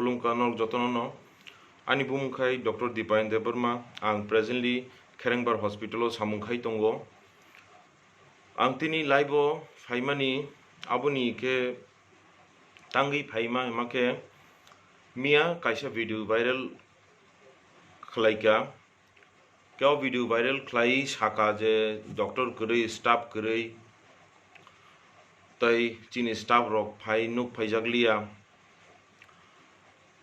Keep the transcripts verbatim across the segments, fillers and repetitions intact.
Khulumkha norok jotono no. Ani bumung khai Doctor Dipayan Debbarma. Ang presently Kherengbar Hospital o samung khai tongo. Ang tini live o phaimani aboni khe tangwi phaima hima khe miya kaisa video viral khlaika. Khe o video viral khlai saka je doctor kwrwi, staff kwrwi, tei chini staff rok phai nuk phaijak liya.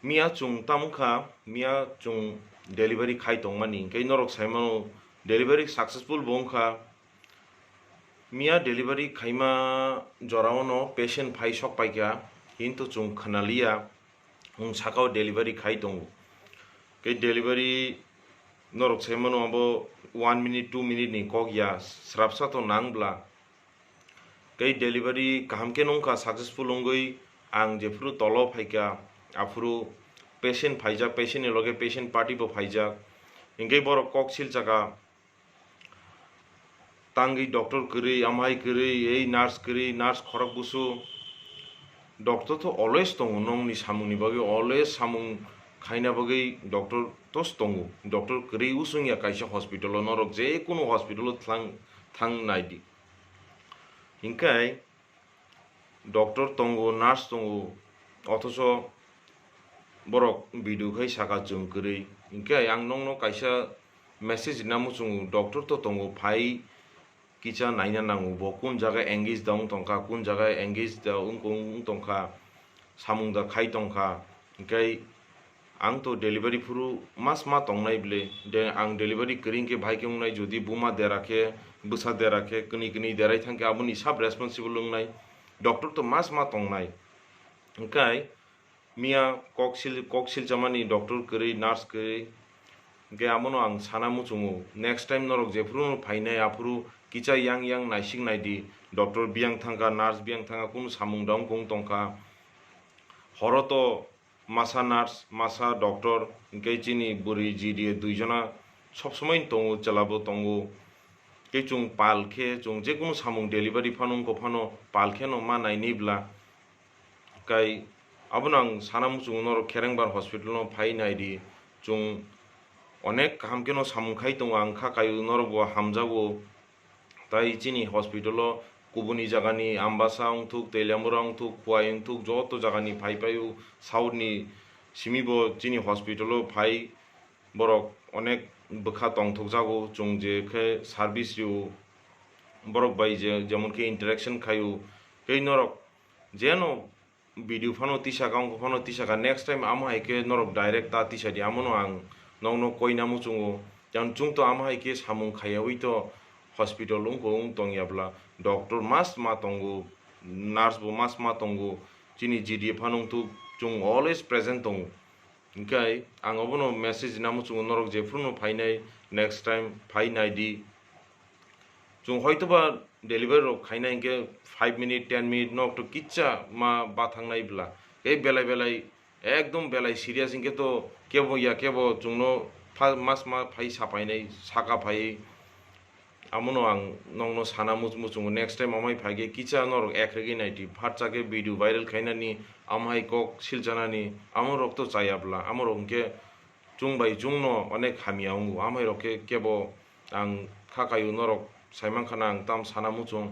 Miya chwng tamo kha, miya chwng delivery khai tongmani, hwnkhe norok sai mano delivery successful bo wngkha. Miya delivery khaima jorao no patient phai sok paikha, hintu chwng khwnaliya, wng sakao delivery khai tongo. Khe delivery norok sai mano abo one minute, two minute ni kok ya, srapsa to nang bla. Tei delivery kaham khe nungkha, successful wngwi ang jephuru tolo phaikha, aphuru patient phaijak, patient ni loge patient party bo phaijak. Hinkhe borok kok silchakha, tangwi doctor kwrwi, amhai kwrwi, ei nurse kwrwi, nurse khorok busu. Doctor to always tongo, nongni samungni bagwi always samung khaina bagwi doctor to tongo. Doctor kwrwi usung ya kaisa hospital o, norok je kunu hospital o thang, thang naidi. Hinkhe doctor tongo, nurse tongo, othocho borok video khai saka chwng kwrwi. Hinkhe ang nongno kaisa message rina muchungo, doctor to tongo, phai kisa naina nango, bo kun jaga engage da wng tongkha, kun jaga engage da wng, wng, wng tongkha, samung da khai tongkha. Hinkhe ang to delivery phuru mas ma tongnai bwle, de ang delivery kwrwi hinkhe bahai khe wngnai, jodi buma dera khe, bwsa dera khe, kwnwi kwnwi derai thang khe aboni sub responsible wngnai, doctor to mas ma tongnai. Hinkhe miya kok sil, kok silchamani doctor kwrwi, nurse kwrwi, hinkhe abono ang sana muchungo, next time norok jephuru no phainai aphuru kisa yang yang naisik naidi, doctor biyang thangkha, nurse biyang thangkha, kunu samung da wng kung tongkha, horo to masa nurse, masa doctor, hinkhe chini bwrwi G D A duijona sobsomoi tongo, chwlabo tongo. Tei chwng pal khe, chwng jekunu samung delivery phano wngkha phano pal kheno ma nainwi bla. Kai abono ang sana muchungo norok Kherengbar hospital no phai naidi, chwng onek kaham kheno samung khai tongo, ang kha kaio norok bo hamjago. Tai chini hospital o kubuni jagani Ambasa wngthuk, Teliamura wngthuk, Khowai wngthuk, joto jagani phai paio. South ni simi bo chini hospital o phai borok onek bwkha tongthokjago, chwng je khe service rio borok bai je, jemon khe interaction khaio. Tei norok jeno video phano tisaka, wngkha phano tisaka, next time amo hai khe norok direct ta tisadi, amono ang nokno koina muchungo. Yang chwng to amo hai khe samung khaiyaui to hospital wngkha wng tongya bla, doctor mas ma tongo, nurse bo mas ma tongo, chini G D A phano wngthuk, chwng always present tongo. Hinkhe ang obono message rina muchungo, norok jephuru no phainai, next time phai naidi. Chwng hoitoba delivery rok khaina hinkhe five minute, ten minute nok to kisa ma bathangnai bla. Tei belai belai, ekdom belai serious hinkhe to kebo ya kebo chwngno pha-, mas ma phai sapainai, saka phai. Amono ang nokno sana much-, muchungo, next time amai phaikhe kisa norok ekregwi naidi, phatsa khe video viral khainani, amhai kok silchanani, amorok to chaya bla, amorok hinkhe chwng bai chwngno onek hamya wngo, amhairok khe kebo ang kha kaio norok saimankhana ang tam sana muchung.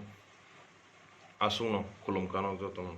Aswkno khulumkha norok jotono.